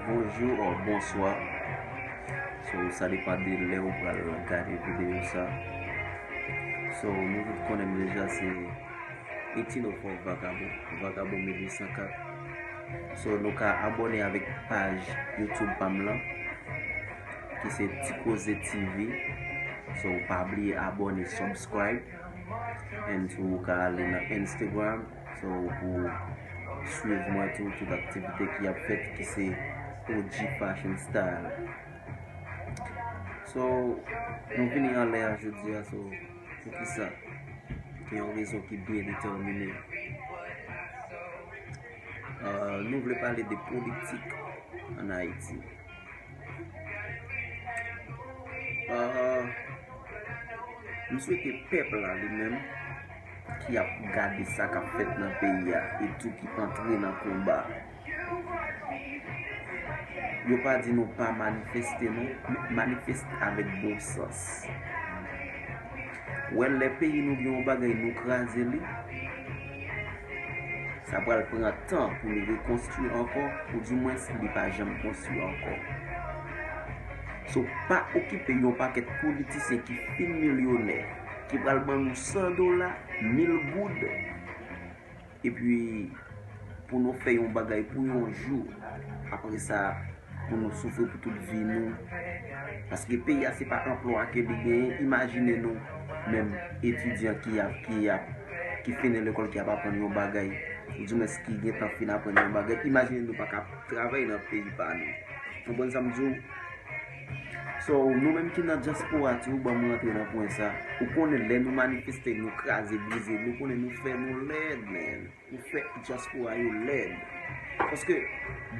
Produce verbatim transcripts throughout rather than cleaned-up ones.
Bonjou or bonswa. So, sa depann de lè ou pral gade videyo sa. So, nou tout konnen m deja, se eighteen oh four Vagabon, Vagabon mil uit san kat. So, nou ka abòne avèk paj YouTube pa m lan, ki se Ti Koze T V. So, pa bliye abòne, subscribe. And tou, ou ka ale nan Instagram, so, pou swiv mwen tou, tout aktivite ki ap fèt, ki se O G Fashion Style. So, nou vini anlè a jodi a, so, poukisa? Gen yon rezon ki byen detèmine. Euh, nou vle pale de politik ann Ayiti. Ah, m swete pèp la li menm ki ap gade sa k ap fèt nan peyi a e tou ki antre nan konba, yo pa di nou pa manifeste non, men manifeste avèk bon sans. Wè, lè peyi nou gen yon bagay, nou kraze li, sa pral pran tan pou nou rekonstwi ankò, oudimwens li pa janm konstwi ankò. So, pa okipe yon pakèt politisyen ki fin milyonè, ki pral ban nou san dola, mil goud, epi pou nou fè yon bagay pou yon jou, apre sa, pou nou soufri pou tout vi nou. Paske peyi a se pa anplwa ke li genyen. Imajine nou menm etidyan ki ap, ki ap, ki fini lekòl, ki ap aprann yon bagay, oudimwens ki gentan fin aprann yon bagay. Imajine nou pa ka travay nan peyi pa nou. Konprann sa m di w? So, nou menm ki nan dyaspora tou, ban mwen antre nan pwen sa. Ou konnen lè nou manifeste, nou kraze, brize, nou konnen nou fè nou lèd, man. Ou fè dyaspora yo lèd. Paske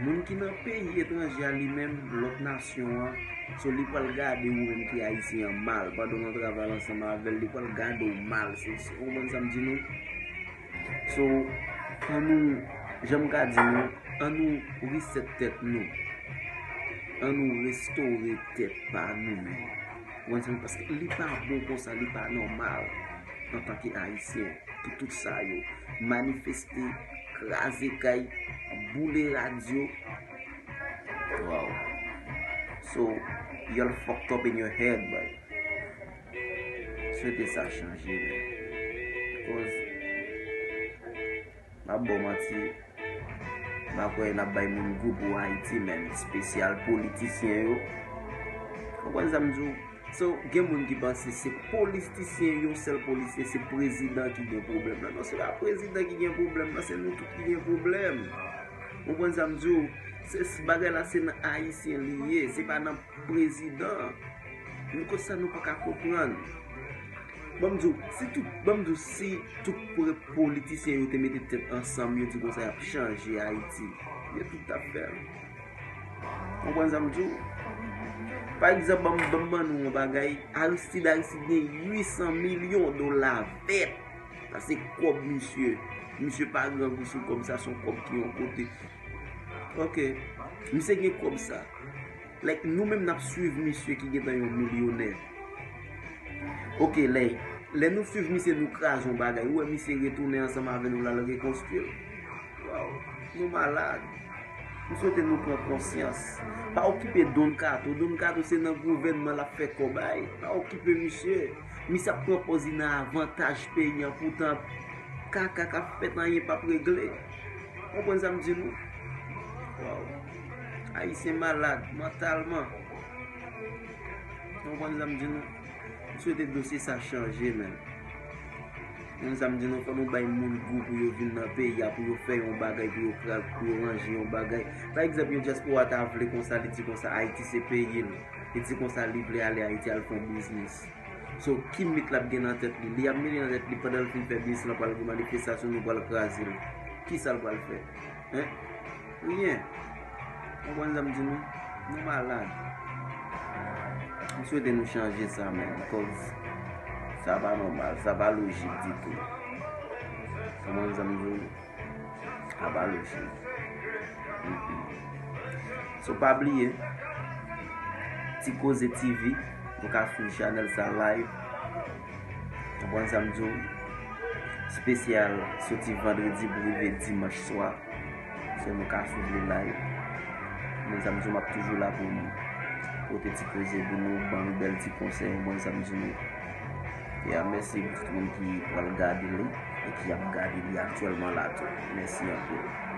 moun ki nan peyi etranje a li menm, lòt nasyon an, so li pral gade ou menm ki ayisyen an mal. Pandan w nan travay ansanm avè l, li pral gade w mal. Se, se, ou konprann sa m di nou? So, ann nou, jan m ka di nou, ann nou reset tèt nou. Ann nou restore tèt pa nou menm. Ou konprann sa m di? Paske li pa bon konsa, li pa nòmal antanke ayisyen. Pou tout sa yo. Manifeste, kraze kay, boule radyo. Wow. So, you're fucked up in your head, boy. Swete sa chanje, man. Because, m ap ba w manti, m pa kwè n ap bay moun gou pou Ayiti, man. Espesyal politisyen yo. Ou konprann sa m di w? So, gen moun ki panse se politisyen, yon sèl politisyen, se prezidan ki gen pwoblèm nan. Non, se pa prezidan ki gen pwoblèm nan, se nou tout ki gen pwoblèm. Ou konprann sa m di w? Se, se bagay la, se nan ayisyen li ye, se pa nan prezidan. Nou konsa nou pa ka konprann. Ban m di w, si tout, ban m di w, si tout pre-, politisyen yo te mete tèt ansanm, yo di konsa y ap chanje Ayiti, yo tout t ap fè l. Konprann sa m di w? Pa egzanp, ban m, ban m ban nou yon bagay. Aristide, Aristide gen uit san milyon dola vèt. Sa se kòb misye. Misye pa grangou sou kòb, sa se yon kòb ki yon kote. Ok. Misye gen kòb sa. Like, nou menm n ap swiv misye ki gentan yon milyonè. Ok, lè, lè nou swiv misye, nou kraze yon bagay. Ou wè misye retounen ansanm avè nou, l al rekonstwi l. Wow, nou malad. M swete nou pran konsyans. Pa okipe Don Kato. Don Kato se nan gouvènman l ap fè kòb ay. Pa okipe misye. Misye ap pran pòz li nan avantaj peyi an, poutan kaka k ap fèt, anyen p ap regle. Konprann sa m di nou? Wow. Ayisyen malad mantalman. Konprann sa m di nou? M swete dosye sa chanje, men. Konn sa m di nou, fò nou bay moun gou pou yo vin nan peyi a, pou yo fè yon bagay, pou yo kra-, pou yo ranje yon bagay. Pa egzanp, yon dyaspora ta vle konsa, li di konsa, Ayiti se peyi l. Li di konsa, li vle ale Ayiti al fè yon biznis. So, ki mit l ap gen nan tèt li? Li ap mete nan tèt li, pandan l fin fè biznis lan, pral gen manifestasyon, nou pral kraze l. Kisa l pral fè? Hein? Rien. Konprann sa m di nou? Nou malad. M swete nou chanje sa, man, because sa pa nòmal, sa pa lojik ditou. Konprann sa m di w? Sa pa lojik. Mm-mm. So, pa bliye, Ti Koze T V, nou ka swiv chanèl sa live. Konprann sa m di w? Espesyal soti vandredi pou rive dimanch swa. So, nou ka swiv li live. Mwen sa m di w, m ap toujou la pou m pote ti koze pou nou, ban nou bèl ti konsèy, mwen sa m di nou. Ya, mèsi pou tout moun ki pral gade li e ki ap gade li aktyèlman la tou. Mèsi anpil.